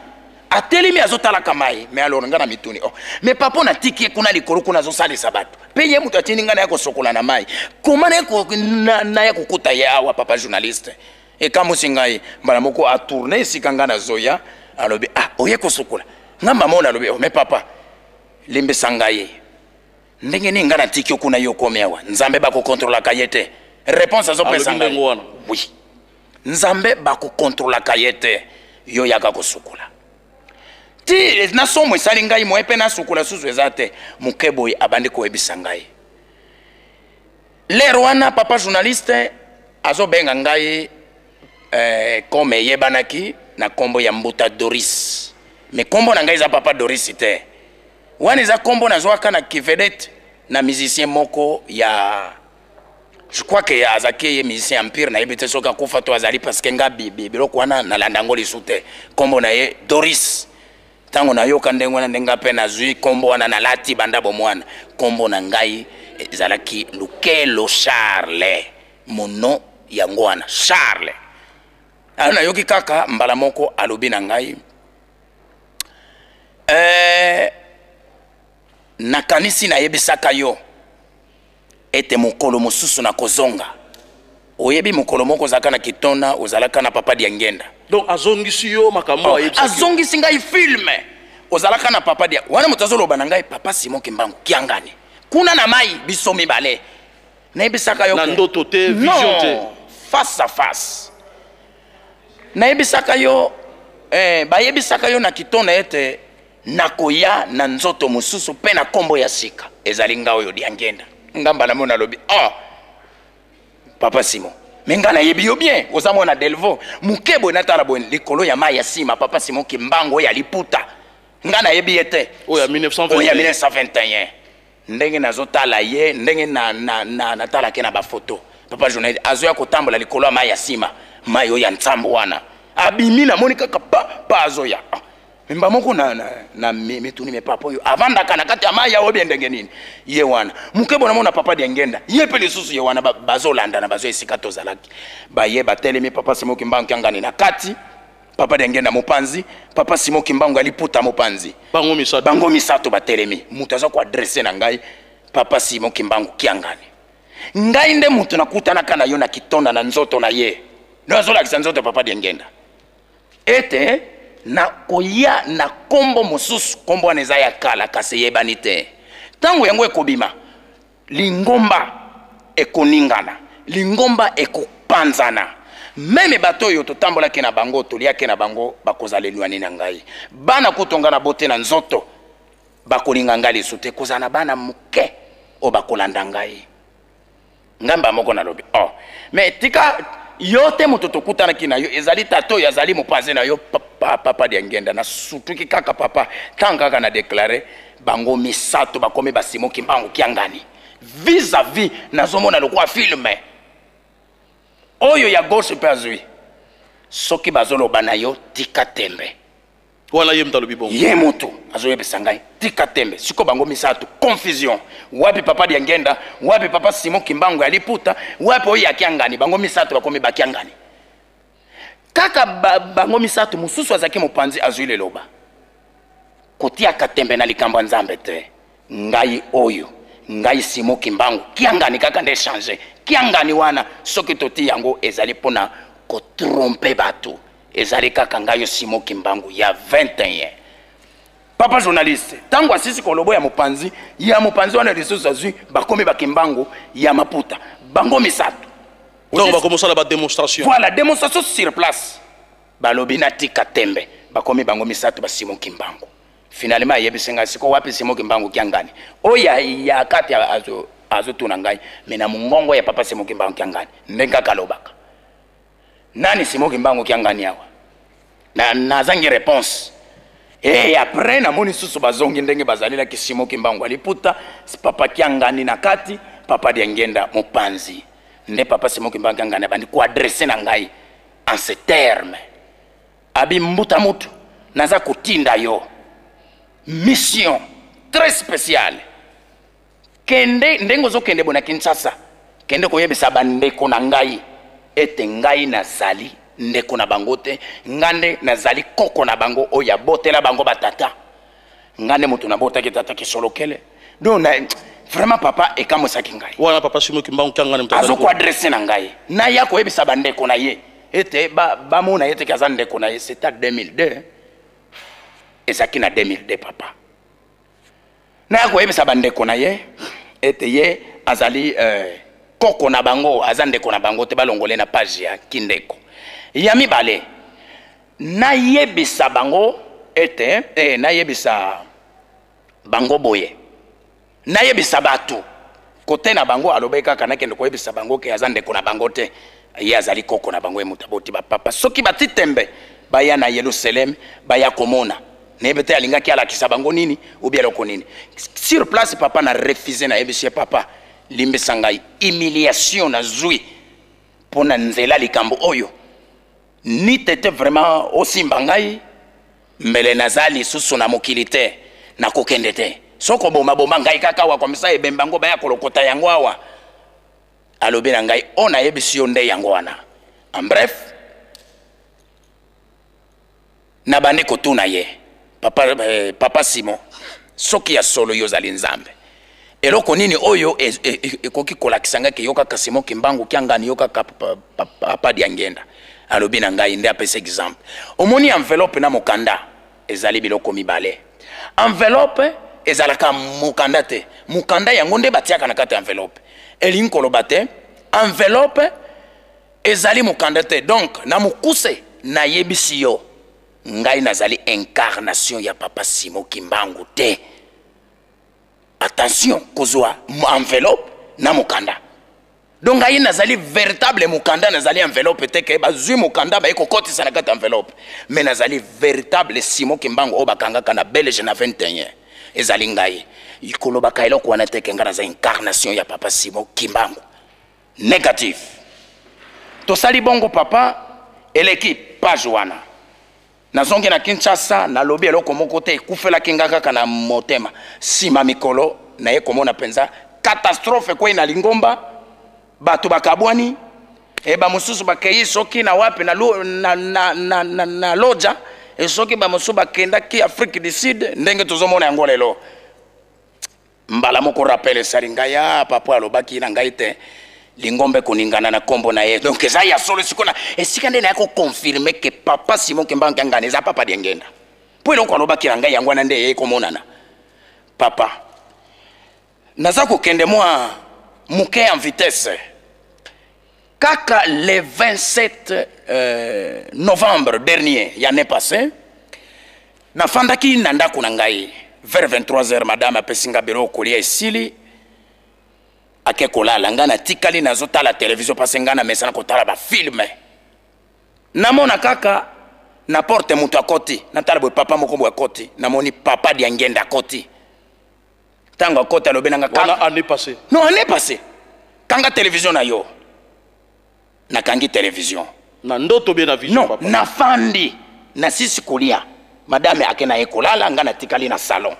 atelemi azotalaka mai. Mais alors nga na mituni, oh, mais papa natiki ye kuna likolo kuna azosalisa bato, mpe ye moto atindi nga naya kosokola na mai, koma naya kokuta ye awa? Papa journaliste, ekamusi ngai. Mbala moko atourne esika nga nazoya, alobi ah, oye kosokola? Nga mama oyo nalobi, oh, mais papa, limbisa ngai, ndenge nini nga natiki yo kuna, yo okomi awa? Nzambe bakokontrolaka ye te. Réponse azopesa ngai, oui, Nzambe bakokontrolaka ye te, yo yaka kosukola. Ti na somo esali ngai, moye mpe nasukola susu eza te. Moke boye abandi koyebisa ngai lere wana, papa journaliste, azobenga ngai comme eyebanaki na nkombo ya Mbuta Doris. Mais nkombo na ngai eza papa Doris te, wana eza nkombo nazwaka na kivedete na musicien moko ya, je crois que azalaki ye musicien empire, nayebi te soki akufa to azali, parce que nga biloko wana nalanda yango lisu te. Nkombo na ye Doris. Ntango nayoka ndenge wana, ndenge mpe nazwi nkombo wana, nalati banda bomwana. Nkombo na ngai ezalaki Lukelo Charles, mono yango wana Charles. Ayo nayoki kaka mbala moko alobi na ngai, nakanisi nayebisaka yo ete mokolo mosusu nakozonga. Oyebi mokolo moko ozalaka na Kitona, ozalaka na papa Diangenda. Donc azongisi yo makambo? Oh, azongisi ngai film ozalaka na papa Dia wana. Moto azoloba na ngai papa Simon Kimbangu Kiangani kuna na mai, biso mibale, nayebisaka yo na ndoto te, vision te? Face à face. Nayebisaka yo, bayebisaka yo na Kitona ete nakoya na nzoto mosusu mpe na nkombo ya sika, ezali nga oyo Diangenda. Nga mbala mo nalobi, oh, papa Simon, me nga nayebi yo bien, oza mwana Delvo. Moke boye natala boye likolo ya mai ya nsima, papa Simon Kimbangu oyo ya liputa, nga nayebi ye te? Oyo ya 1921. Oyo ya 1921. Ndenge nazotala ye, ndenge natalaki na bafoto, papa journaliste, azoya kotambola likolo ya mai ya nsima, mai oyo ya nsambo wana. Abimi, namoni kaka pa pa azoya. Ah, mba moko na mituni, me papa oyo avandaka na kati ya mai awa bien ndenge nini? Ye wana moke bona mona papa Diangenda, ye mpe lisusu ye wana, bazolandana, bazo esika tozalaki, baye batelemi, papa Simon Kimbangu Kiangani na kati, papa Diangenda mopanzi, papa Simon Kimbangu aliputa mopanzi. Bango misato. Bango misato batelemi. Moto aza koadresse na ngai papa Simon Kimbangu Kiangani, ngai nde moto nakutanaka na yo na Kitonda na nzoto na ye no azolakisa nzoto papa Diangenda, ete nakoya na nkombo mosusu, nkombo wana eza ya kala kasi eyebani te. Ntango yango ekobima, lingomba ekoningana, lingomba ekopanzana. Meme bato oyo totambolaki na bango, toliaki na bango, bakozala éloigné na ngai. Bana kutu nga na bote na nzoto bakolinga ngai lisusu te. Kozala na bana moke oyo bakolanda ngai. Ngamba moko nalobi, oh, mais tika yo te moto tokutanaki na yo, ezali tata oyo azali mopanzi na yo, papa, papa Diangenda. Nasutuki kaka papa, ntango kaka na déclare bango misato bakomi basimo Kimbangu Kiangani vis-à-vis, nazomona lokola film oyo ya gauche mpe azwi. Soki bazoloba na yo, tika tembe. Wana ye moto alobi bongo? Ye moto azoyebisa ngai tika tembe. Sikoyo bango misato, confusion. Wapi papa Diangenda? Wapi papa Simon Kimbangu ya liputa? Wapi oyo ya Kiangani? Bango misato bakomi bakiangani kaka bango misato. Mosusu azalaki mopanzi, azwi liloba: kotiaka tembe na likambo ya Nzambe te. Ngai oyo, ngai Simon Kimbangu Kiangani, kaka nde change Kiangani wana. Soki toti yango, ezali mpona kotromper bato. Ezali kaka ngai oyo Simon Kimbangu ya 21. Papa journaliste, ntango asisi kolobo ya mopanzi, ya mopanzi wana lisusu azwi, bakomi bakimbangu ya maputa, bango misato. Donc bakomosala badémonstration. Voilà, démonstration sur place. Balobi natika tembe, bakomi bango misato basimon Kimbangu. Finalement ayebisi ngai: siko wapi Simon Kimbangu Kiangani? Oyo ya kati azotuna ngai, me na mongongo ya papa Simon Kimbangu Kiangani, ndenge kaka alobaka: nani Simon Kimbangu Kiangani awa? Nazangi réponse. E après namoni susu bazongi ndenge bazalelaki Simon Kimbangu aliputa, papa Kiangani na kati, papa Diangenda mopanzi. Nde papa Simon Kimbangu Kiangani abandi koadresser na ngai en ce terme, abi: mbuta mutu, naza kotinda yo mission très spéciale. Kende, ndenge ozokende bo na Kinshasa, kende koyebisa bandeko na ngai ete ngai nazali ndeko na bango te. Nga nde nazali koko na bango oyo abotela bango batata. Nga nde moto nabotaki tata Kisolokele. Donc vraiment papa, ekamwisaki ngai. Wana papa Simon Kimbangu Kiangani moto azali azokoadresser na ngai, naya koyebisa bandeko na ye ete bamona ye teke aza ndeko na ye. C'était 2002, ezalaki na 2002 papa. Naya koyebisa bandeko na ye ete ye azali koko na bango, aza ndeko na bango te, balongole na page ya kindeko. Ya mibale, nayebisa bango ete nayebisa bango boye, nayebisa bato kote na bango. Alobaki kaka nakende koyebisa bango ke aza ndeko na bango te, ye azali koko na bango, ye moto aboti bapapa. Soki bati tembe, baya na Yerusalem, baya komona. Nayebi te alingaki alakisa bango nini obi eloko nini sur place. Papa, na refuse. Nayebisi ye: papa, limbisa ngai, humiliation nazwi mpo na nzela likambo oyo ni tete. Vraiment osimba ngai, mbele naza lisusu na mokili te, nakokende te. Soki obomaboma ngai kaka awa, komisa ebembe yango, baya kolokota yango awa. Alobi na ngai: oyo nayebisi yo nde yango wana. En bref, nabandi kotuna ye: papa, papa Simon, soki ya solo yo ozali Nzambe, eloko nini oyo ekoki kolakisa ngai ke yo kaka Simon Kimbangu Kiangani, yo kaka papa Diangenda? Alobi na ngai, nde apesa exemple: omoni enveloppe na mokanda ezali biloko mibale. Enveloppe ezalaka mokanda te, mokanda yango nde batiaka na kati ya enveloppe. Elingi koloba te enveloppe ezali mokanda te. Donc na mokuse, nayebisi yo, ngai nazali incarnation ya papa Simon Kimbangu te. Attention kozwa enveloppe na mokanda. Donc ngai nazali véritable mokanda, nazali enveloppe te ke bazwi mokanda, baye kokotisa na kati enveloppe. Mais nazali véritable Simon Kimbangu oyo bakangaka na Belge na 21, ezali ngai. Kolobaka eloko wana te ke ngai naza incarnation ya papa Simon Kimbangu, négatif. Tosali bongo papa, eleki page wana, nazongi na Kinshasa, nalobi eloko moko te, ekufelaki nga kaka na motema. Nsima mikolo, naye komona mpenza catastrophe ekwei na lingomba, bato bakabwani, e bamosusu bakei soki na wapi na loja, e soki bamosusu bakendaki Afrique du Sud, ndenge tozomona yango lelo. Mbala moko rappel esali ngai: a papa alobaki na ngai te lingomba ekoningana na nkombo na ye. Donc eza ya solo. Sikoyo na esika nde naya koconfirmer ke papa Simon Kimbangu Kiangani eza papa Diengenda, mpo eloko alobaki na ngai yango wana nde eyei komonana. Papa, naza kokende mwa moke en vitesse. Kaka le 27 novembre dernier ya année passée, nafandaki na ndako na ngai vers 23 heures. Madame apesi nga biloko kolia, esili, ake kolala. Ngai natikali nazotala télévision, parce ngai namesana kotala bafilm. Namona kaka na porte moto akoti. Natala boye, papa moko boye akoti. Namoni papa Diangenda akoti. Ntango akoti, alobi nanga: Wana année passée? Non, année passée. Kanga télévision na yo. Nakangi télévision. Na ndoto bien na vision? Non. Papa. Nafandi, nasisi kolia, madame ake na ye kolala, nga natikali na salon.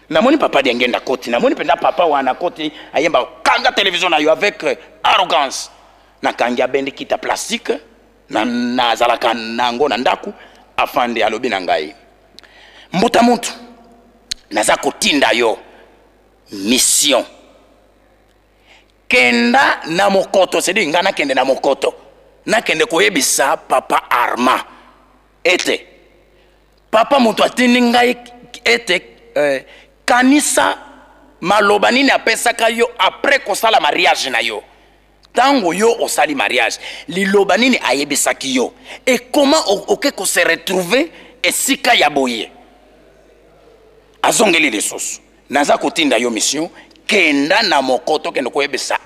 Namoni papa Diangenda akoti. Namoni mpenza papa wana akoti, ayemba: "Kanga télévision na yo", avec arrogance. Nakangi. Abendi kita plastique na nazalaka nango na ndako. Afandi, alobi na ngai: "Mbuta mutu, naza kotinda yo mission, kenda na mokoto." Sedi ngai nakende na mokoto, nakende koyebisa papa Arma ete papa moto atindi ngai ete kanisa maloba nini apesaka yo après kosala mariage na yo. Ntango yo osali mariage, liloba nini ayebisaki yo et comment oke kose retrouver esika ya boye? Azongeli lisusu: "Naza kotinda yo mission, kenda na mokoto, kende koyebisa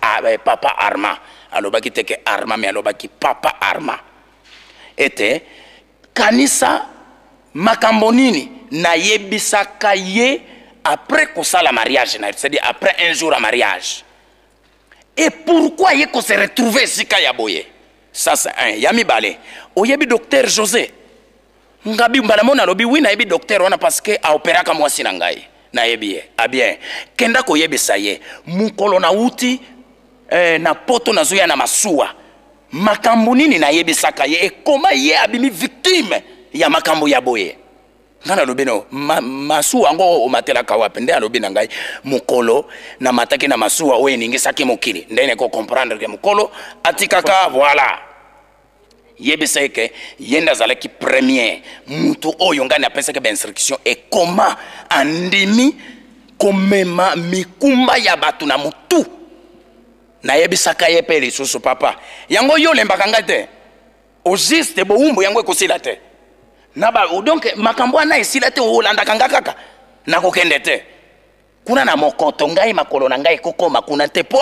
papa Arma." Alobaki te ke Arma, me alobaki papa Arma, ete kanisa makambo nini nayebisaka ye après kosala mariage na, c'est-à-dire après un jour ya mariage, et pourquoi ye kose retrouver esika ya boye. Ça, c'est un. Ya mibale, oyebi docteur José Ngabi? Mbala mona alobi: "Oui, nayebi docteur wana, parce que aopéraka mwasi na ngai, nayebi ye." Ah bien, kenda koyebisa ye mokolo nauti na poto, nazoya na masuwa, makambo nini nayebisaka ye, ekoma ye abimi victime ya makambo ya boye. Ngai nalobi: "No, masuwa yango omatelaka wapi?" Nde alobi na ngai: "Mokolo namataki na masuwa oyo eningisaki mokili." Nde neko comprendre ke mokolo atikaka, voilà. Yebisa ye ke ye nde azalaki premier mutu oyo ngai napesaki bainstruction, ekoma andimi komema mikumba ya bato na motu. Nayebisaka ye mpe lisusu: "Papa, yango yo olembaka ngai te, au juste bowumbu yango ekosila te na ba, donc makambo wana esila te, olandaka nga kaka. Nakokende te kuna na mokoto, ngai makolo na ngai ekokoma kuna te, mpo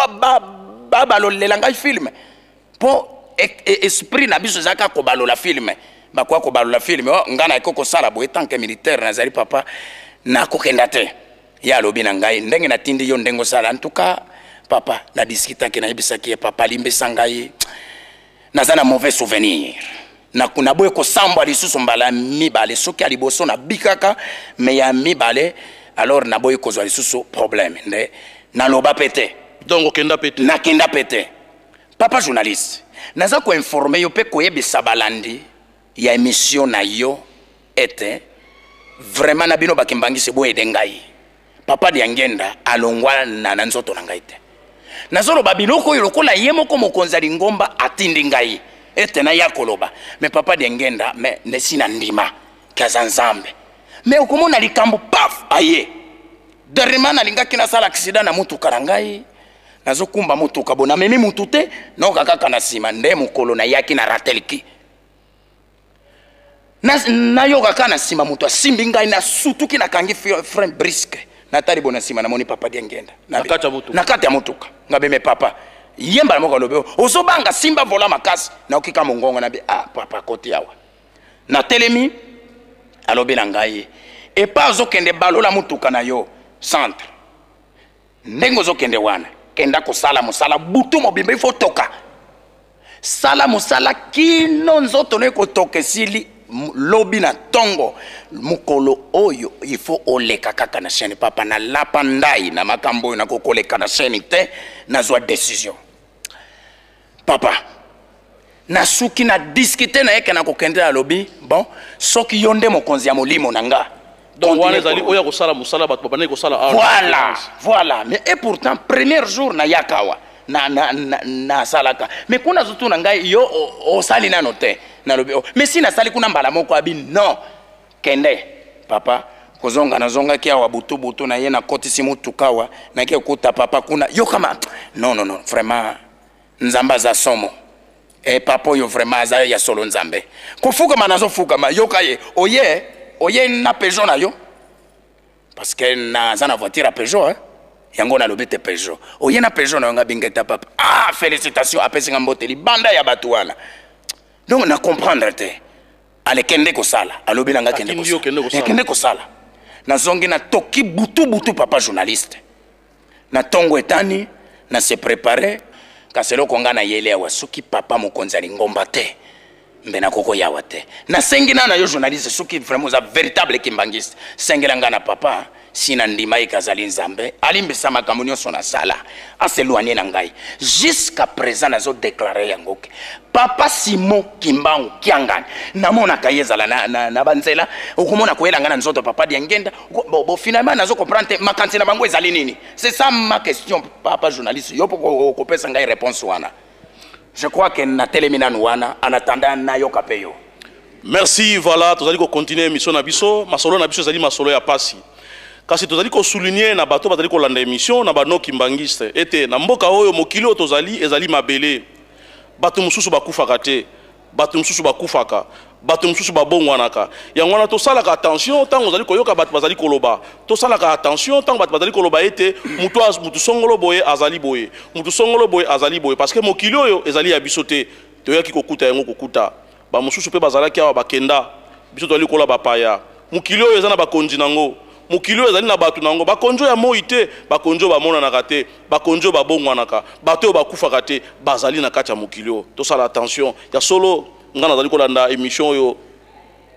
babalolela ngai film, mpo esprit na biso ezalaka kobalola film. Bakoya kobalola film, oh, ngai nakoki kosala boye tant que militaire nazali. Papa, nakokenda te." Ye alobi na ngai: "Ndenge natindi yo, ndenge osala." En tout cas, papa, nadiskutaki, nayebisaki ye: "Papa, limbisa ngai, naza na mauvais souvenir. Naboyi kosambwa lisusu mbala mibale. Soki ya liboso nabikaka, me ya mibale alors naboyi kozwa lisusu problème." Nde naloba mpe te. Donc okenda mpe te? Nakenda mpe te. Papa journaliste, naza koinformer yo mpe koyebisa balandi ya émission na yo ete vraiment na bino bakimbangisi, boyede ngai. Papa Diangenda alongwa na nzoto na ngai te. Nazoloba biloko oyo lokola ye moko mokonzi ya lingomba atindi ngai ete naya koloba. Me papa Diangenda, me nesi na ndima ke aza Nzambe, me okomona likambo paf aye. Dernièrement nalingaki nasala accident na motuka na ngai. Nazokumba motuka bo, namemi mutu te, naoka kaka na nsima. Nde mokolo nayaki na ratelki, nayoka kaka na nsima moto asimbi ngai, nasutuki, nakangi frein brusque. Natali bo na nsima, namoni papa Diangenda. Na kati ya motuka? Na kati ya motuka. Ngabe: "Me papa." Ye mbala moko alobi: "Ozobanga, simba volant makasi." Nayoki ka mongongo nabi: "Ah, papa koti awa." Natelemi. Alobi na ngai: "Epa ozokende, balola motuka na yo centre. Ndenge ozokende wana, kenda kosala mosala butu mobimba. Ifo toka sala mosala kino nzoto no ekotoka esili. Lobi na ntongo, mokolo oyo, ifo oleka kaka na chaîne." Papa, nalapa ndai na makambo oyo, nakokoleka na chaîne te. Nazwa décision, papa. Nasuki na discuter na ye ke nakokende. Alobi: "Bon, soki yo nde mokonzi ya molimo na nga." Donc wana ezali oyo akosala mosala, bato babandaki kosala awa. Voilà. Mais et pourtant premier jour nayaka awa, nasalaka, mais kuna azotuna ngai: "Yo osali nano te?" Nalobi: "Oh, mais si nasali kuna mbala moko." Abi: "Non, kende." Papa, kozonga, nazongaki awa butu butu na ye, nakotisi motuka awa, naki ekuta papa kuna. Yokama: "Non, non, non, vraiment Nzambe aza somo." E papa oyo vraiment aza ya solo Nzambe. Kofukama nazofukama, yoka ye oye oye na Peugeot na yo, parce que naza na voiture ya Peugeot, hein? Yango nalobi te Peugeot, oye na Peugeot na yo, nga bingeta papa. Ah, félicitation, apesi nga mbote libanda ya bato wana. Donc na comprendre te, ale kende kosala, alobi na nga kende kosala, kende kosala. Nazongi, natoki butu butu, papa journaliste, na ntongo etani na se prépare. Kasi eloko nga nayeli awa, soki papa mokonzi ya lingomba te, mbe nakokoya awa te. Nasengi na yo journaliste, soki vraiment oza véritable kimbangiste, sengela nga na papa. Si na ndima ye kazali Nzambe, alimbisa makambo nyonso nasala, as'éloigne na ngai. Jusqu'à présent nazodéclare yango ke papa Simon Kimbangu Kiangani, namonaka ye ezala na banzela, okomona koyela ngai na nzoto papa Diangenda. Bon, finalement nazo comprendre te makanisi na bango ezali nini. C'est ça ma question, papa journaliste, yo mpo okopesa ngai réponse wana. Je crois que natelemi nanu wana en attendant nayoka mpe yo. Merci. Voilà, tozali kocontinue émission na biso. Masolo na biso ezali masolo ya pasi, kasi tozali kosouligne na bato bazali kolanda émission na bano-kimbangiste ete na mboka oyo, mokili oyo tozali, ezali mabele. Bato mosusu bakufaka te, bato mosusu bakufaka, bato mosusu babongwanaka. Yango wana tosalaka attention ntango ozali koyoka bato bazali koloba. Tosalaka attention ntango bato bazali koloba ete mutu, mutu songolo boye azali boye, mutu songolo boye azali boye, parce que mokili oyo ezali ya biso te. Toyaki kokuta yango, kokuta bamosusu mpe bazalaki awa, bakenda. Biso tozali kola bapaya. Mokili oyo eza na bakonzi nango, mokili oyo ezali na bato nango, bakonzi oyo ya moi te, bakonzi oyo bamonanaka te, bakonzi oyo babongwanaka, bato oyo bakufaka te, bazali na kati ya mokili oyo. Tosala attention. Ya solo, ngai nazali kolanda émission oyo,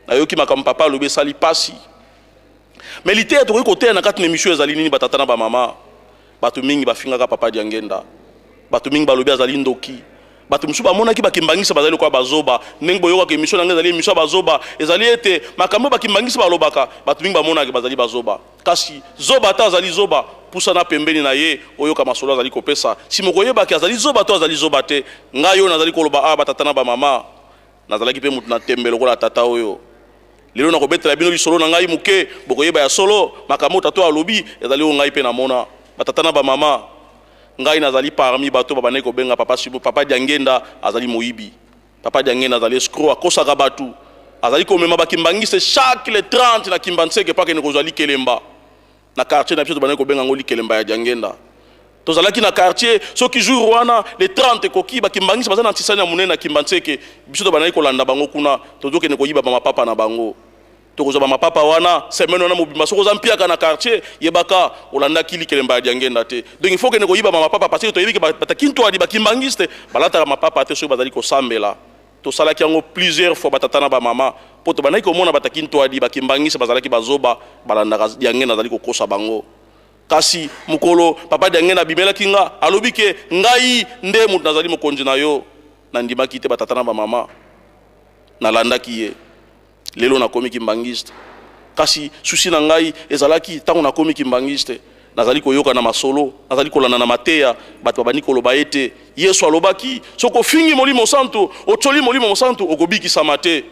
nayoki makambo papa alobi, esali pasi. Mais liteya tokoki koteya na kati na émission ezali nini, batata na bamama? Bato mingi bafingaka papa Diangenda, bato mingi balobi azali ndoki, bato mosusu bamonaki bakimbangisa bazali lokola bazoba. Ndenge boyokaka émission na ngai, ezali émission ya bazoba. Ezali ete makambo oyo bakimbangisa balobaka, bato mingi bamonaki bazali bazoba. Kasi zoba ata azali zoba, pusana pembeni na ye, oyoka masolo azali kopesa, nsima okoyebaki azali zoba to azali zoba te. Ngai oyo nazali koloba awa, batata na bamama, nazalaki mpe motu na tembe lokola tata oyo. Lelo nakobetela bino lisolo na ngai moke, bokoyeba ya solo makambo tata alobi ezali oyo ngai mpe namona. Batata na bamama, ngai nazali parmi bato babandaki kobenga papa Simon, papa Diangenda azali moyibi, papa Diangenda azali escroc, akosaka bato, azali komema bakimbangiste chaque le 30 na Kimbanseke mpo akende kozwa likelemba. Na quartier na biso tobandaki kobenga yango likelemba ya Diangenda. Tozalaki na quartier, soki jour wana le 30 ekoki, bakimbangisi baza na ntisani ya monene na Kimbanseke, biso tobandaki kolanda bango kuna, tozokende koyiba bamapapa na bango. Tokozwa bamapapa wana semaine wana mobimba. Soki oza mpiaka na quartier, yebaka olandaki likelemba ya Diangenda te. Donc il faut kende koyiba bamapapa, parce que toyebi ke batakintwadi, bakimbangiste balataka mapapa te soki bazali kosambela. Tosalaki yango plusieurs fois, batata na bamama, mpo tobandaki komona batakintwadi, bakimbangiste bazalaki bazoba, balandaka Diangenda azali kokosa bango. Kasi mokolo papa Diangenda abimelaki nga, alobi ke ngai nde moto nazali mokonzi na yo, nandimaki te. Batata na bamama, nalandaki ye. Lelo nakomi kimbangiste. Kasi souci na ngai ezalaki, ntango nakomi kimbangiste, nazali koyoka na masolo, nazali kolanda na mateya, bato babandi koloba ete Yesu alobaki soki ofingi Molimo Santu, otyoli Molimo Mosantu, okobikisama te.